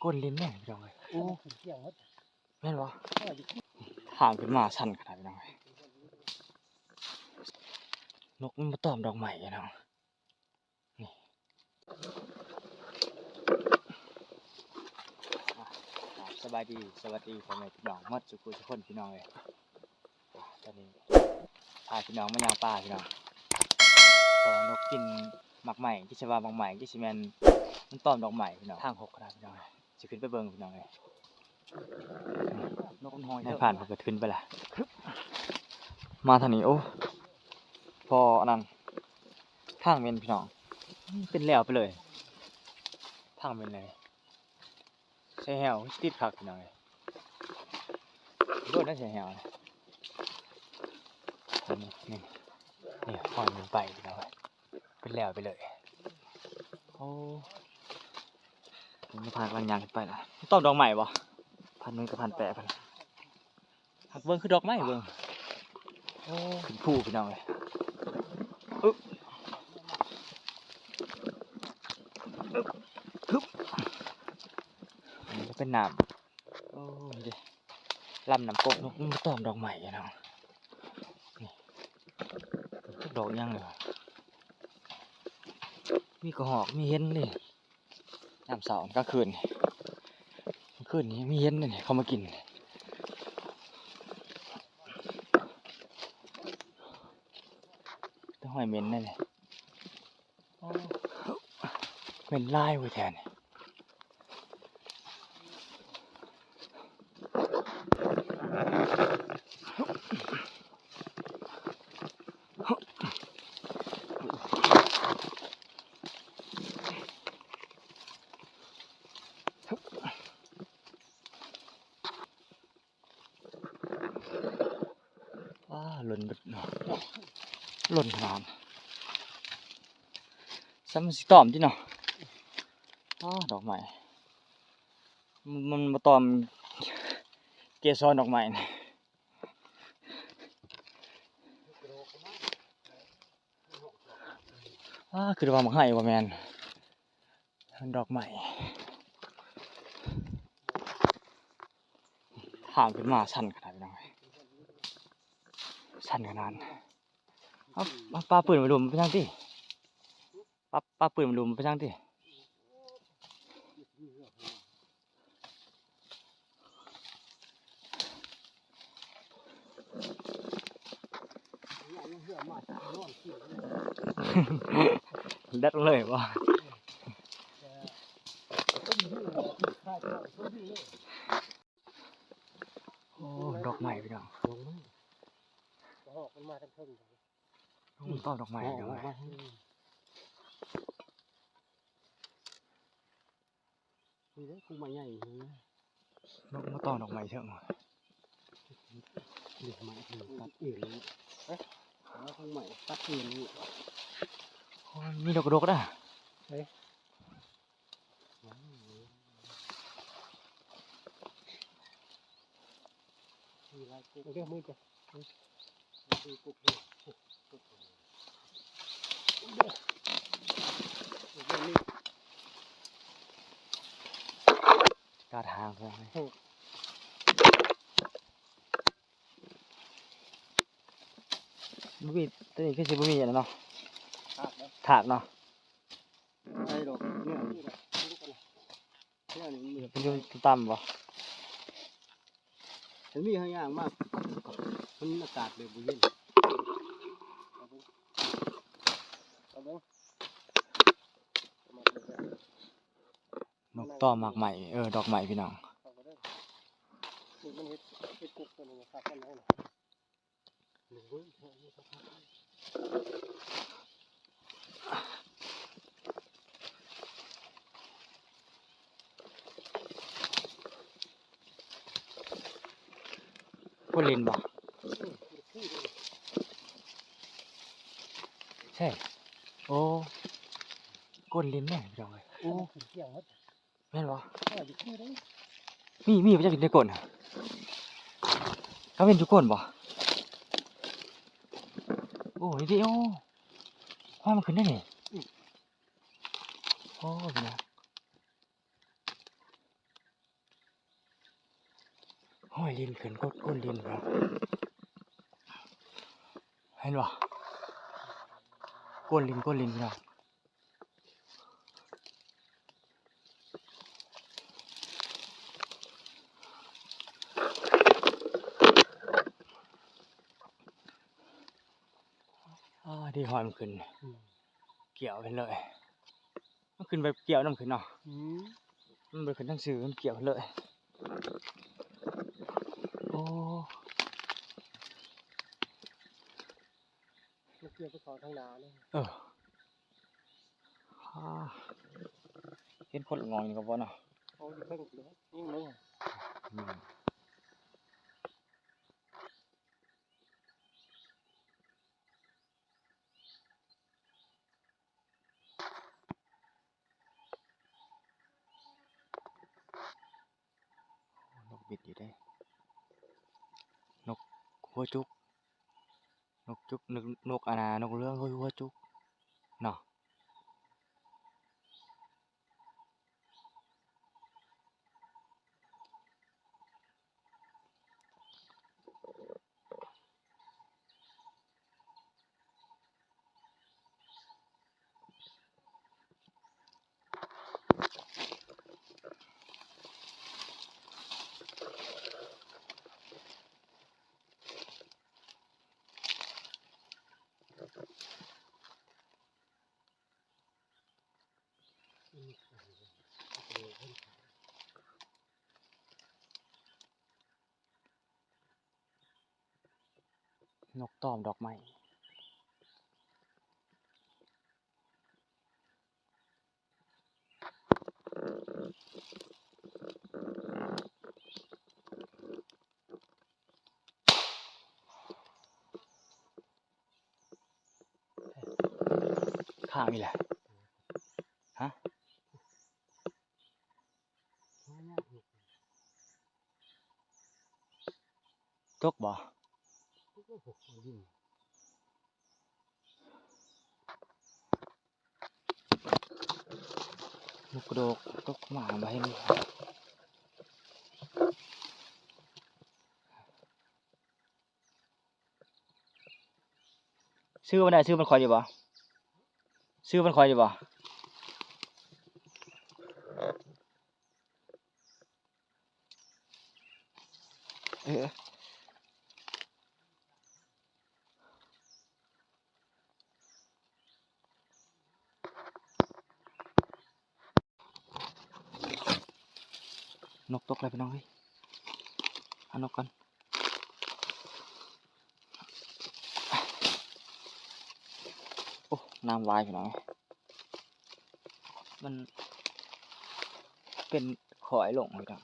ກົ້ນຫຼິ້ນແມ່ນພີ່ນ້ອງເອີຍ. ໂອ້ ຂຶ້ນກຽງໝົດ ແມ່ນບໍ່? ທາງຂຶ້ນມາຊັນຂະໜາດພີ່ນ້ອງເອີຍ. ນົກມັນມາຕອມດອກໄມ້ພີ່ນ້ອງ. ນີ້ ອ່າ ສະບາຍດີ ສະຫວັດດີພໍ່ແມ່ພີ່ນ້ອງໝົດສູ່ຜູ້ສູ່ຄົນພີ່ນ້ອງເອີຍ. ອ່າ ຕອນນີ້ພາພີ່ນ້ອງມາຍ່າງປ່າພີ່ນ້ອງ ເພາະນົກກິນໝາກໄມ້ ທີ່ຊິວ່າໝາກໄມ້ ທີ່ຊິແມ່ນມັນຕອມດອກໄມ້ພີ່ນ້ອງ. ທາງຮົກຂະໜາດພີ່ນ້ອງເອີຍ. ຊິຂຶ້ນໄປເບິ່ງພີ່ນ້ອງເອີຍ. ນົກມັນຮ້ອງ ນາຍພານເພິ່ນກໍຂຶ້ນໄປລະ. ມາທາງນີ້ ໂອ້ ພໍອັນນັ້ນ ທາງເໝັນພີ່ນ້ອງ ເປັນແລວໄປເລີຍ ທາງເໝັນເລີຍ. ໃສ່ແຮ້ວຊິຕິດຄັກພີ່ນ້ອງເອີຍ. ໂດນໄດ້ໃສ່ແຮ້ວ ນີ້ ນີ້ ນີ້ ຫ້ອຍມັນໄປພີ່ນ້ອງເອີຍ. ເປັນແລ້ວໄປເລີຍ. ໂອ້ ມັນພາກຳລັງຍ່າງຂຶ້ນໄປລະ. ຕ້ອງດອກໄມ້ບໍ່? ພັນໜຶ່ງກັບພັນແປດພັນ. ຫາກເບິ່ງຄືດອກໄມ້ເບິ່ງ. ໂອ້ ຂຶ້ນພູພີ່ນ້ອງເອີຍ. ອຶບ ອຶບ ຮຶບ ອັນນີ້ກໍເປັນນ້ຳ. ໂອ້ ນີ້ເດ້ ລຳນ້ຳກົກ. ນົກມັນຕອມດອກໄມ້ເນາະ. ນີ້ ຈັກດອກຫຍັງນີ້ ມີກະຮອກ ມີເຫັນເດ້. ຍາມເຊົ້າ ກາງຄືນ ກາງຄືນນີ້ມີເຫັນເດ້ ເຂົາມາກິນ. ແຕ່ຫ້ອຍເໝັນເດ້ນີ້. ໂອ້ ເໝັນຫຼາຍເວີຍແຖວນີ້. ວ້າ ຫຼົ່ນເບິດເນາະ ຫຼົ່ນຂະໜາດ. ສ່ຳຊິຕອມຕິເນາະ. ອ້າ ດອກໄມ້ ມັນ ມັນບໍ່ຕອມເກສອນດອກໄມ້ນີ້. ອ້າ ຄືວ່າໝາກໄຮບໍ່ແມ່ນ ດອກໄມ້. ທາງຂຶ້ນມາຊັນຂະໜາດ ພີ່ນ້ອງເອີຍ ຊັນຂະໜາດ. ເອົາ ເອົາ ປາປືນໄປລຸມໄປທາງຕິ ປາ ປາປືນໄປລຸມໄປທາງຕິ. ແດດເລີຍບໍ່? ໂອ້ ດອກໄມ້ພີ່ນ້ອງ ດອກໄມ້ ມັນມາທາງເທິງ ມັນຕອມດອກໄມ້ພີ່ນ້ອງ. ນີ້ເດ້ ພູໄມ້ໃຫຍ່ ນົກມາຕອມດອກໄມ້ເທິງ. ດອກໄມ້ຕັດເອງນີ້ ຮະ ດອກໄມ້ຕັດເອງນີ້. ໂອ້ຍ ມີດອກກະດົກເດ້. ເອີ ມີຫຼາຍກົກເດີ ມືຈະ ກາດຫາງ ບໍ່ມີ ຕົວນີ້ຄືຊິບໍ່ມີອັນນັ້ນເນາະ ຖາກເນາະ. ໃສ່ດອກ ເນຍ ເນຍນີ້ ມັນຢູ່ຕ່ຳບໍ່? ມັນມີຫາຍາກມາກ ມັນອາກາດແບບບໍ່ເຢັນ. ນົກຕອມໝາກໄມ້ ເອີ ດອກໄມ້ພີ່ນ້ອງ. ຄົນຫຼິ້ນບໍ່? ໃຊ່ ໂອ້ ກົ້ນຫຼິ້ນແມ່ນພີ່ນ້ອງເອີຍ. ໂອ້ ແມ່ນບໍ່? ເອີ ຢູ່ນີ້ເດ້ ມີ ມີບໍ່ຈັກຢູ່ໃນກົ້ນ ກະເຫັນຢູ່ກົ້ນບໍ່? ໂອ້ ນີ້ເດ້ ໂອ້ ຄວັນມັນຂຶ້ນໄດ້ນີ້ ອືມ ໂອ້ ພີ່ນ້ອງ. ຫຼິ້ນຂຶ້ນ ກົດກົ້ນຫຼິ້ນເນາະ ເຫັນບໍ່? ກົ້ນຫຼິ້ນ ກົ້ນຫຼິ້ນເນາະ. ອ້າ ດີ ຮອຍມັນຂຶ້ນ ອືມ ກ່ຽວເພິ່ນເລີຍ ມັນຂຶ້ນໄປກ່ຽວນຳຂຶ້ນເນາະ ອືມ ມັນບໍ່ໄດ້ຂຶ້ນທາງຊື່ ມັນກ່ຽວເພິ່ນເລີຍ ໂອ້ ມັນກ່ຽວໄປເຂົ້າທາງໜ້າເລີຍ ເອີ ອາ ເຫັນຄົນງອຍນີ້ກໍບໍ່ເນາະ ໂອ້ ຢູ່ເທິງພຸ້ນເນາະ ຍິງລົງ ອືມ. ນົກບິນຢູ່ເດ້ ນົກຫົວຈຸກ ນົກຈຸກ ນົກ ນົກ ອັນນ່າ ນົກເຫຼືອງຫົວຈຸກເນາະ. ນົກຕອມດອກໄມ້ ຄ້າງອີກແລ້ວ ຮະ ຕົກບໍ່? ນົກກະໂດກຕົກມາບໍ່ເຫັນ ຊື່ມັນໄດ້ ຊື່ມັນຂ້ອຍຢູ່ບໍ່? ຊື່ມັນຂ້ອຍຢູ່ບໍ່? ເອີ ນົກຕົກແລ້ວພີ່ນ້ອງເອີຍ ຫານົກກ່ອນ. ໂອ້ ນ້ຳວາຍພີ່ນ້ອງເອີຍ ມັນເປັນຂ້ອຍລົງພີ່ນ້ອງ.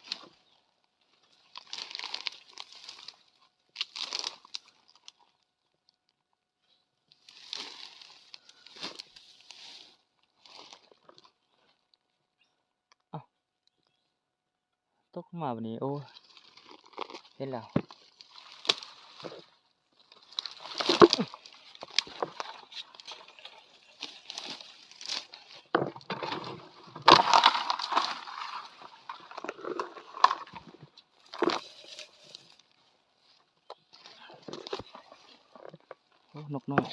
ເອົ້າ ຕົກມາບັດນີ້ ໂອ້ ເຫັນແລ້ວ. ໂອ້ ນົກນ້ອຍ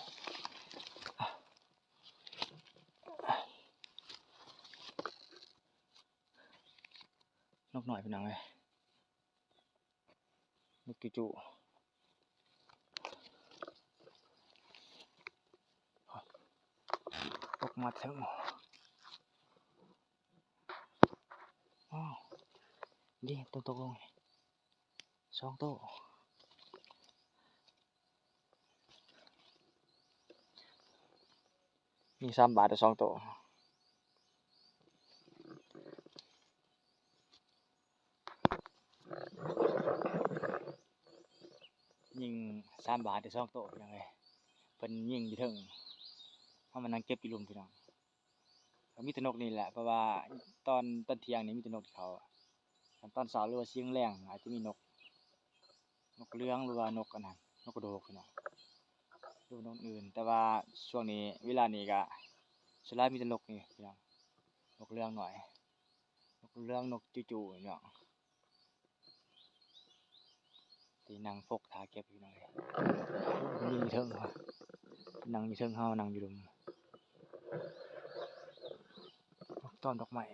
ນົກນ້ອຍພີ່ນ້ອງເອີຍ ນົກຈູ່ໆ ຕົກມາເຖິງ ອ້າວ ເດ້ ຕົກລົງ ສອງໂຕ ຍິງສາມບາດໄດ້ສອງໂຕ ຍິງສາມບາດໄດ້ສອງໂຕ ພີ່ນ້ອງເອີຍ ເພິ່ນຍິງຢູ່ເທິງ ເຮົາມານັ່ງເກັບຢູ່ລຸ່ມ ພີ່ນ້ອງ. ກໍມີແຕ່ນົກນີ້ແຫຼະ ເພາະວ່າຕອນ ຕອນທ່ຽງນີ້ມີແຕ່ນົກທີ່ເຂົ້າ ຄັນຕອນເຊົ້າ ຫຼືວ່າສຽງແລງ ອາດຈະມີນົກ ນົກເຫຼືອງ ຫຼືວ່ານົກອັນນັ້ນ ນົກກະໂດກພີ່ນ້ອງ ຫຼືວ່ານົກອື່ນ ແຕ່ວ່າຊ່ວງນີ້ ເວລານີ້ກະສ່ວນຫຼາຍມີແຕ່ນົກນີ້ພີ່ນ້ອງ ນົກເຫຼືອງໜ້ອຍ ນົກເຫຼືອງ ນົກຈູ່ໆ ພີ່ນ້ອງ. ນັ່ງຟົກຖ້າເກັບຢູ່ ນ້ອງເອີຍ. ມັນຢູ່ເທິງ ນັ່ງຢູ່ເທິງ ເຮົານັ່ງຢູ່ລຸ່ມ. ຕ້ອມດອກໄມ້.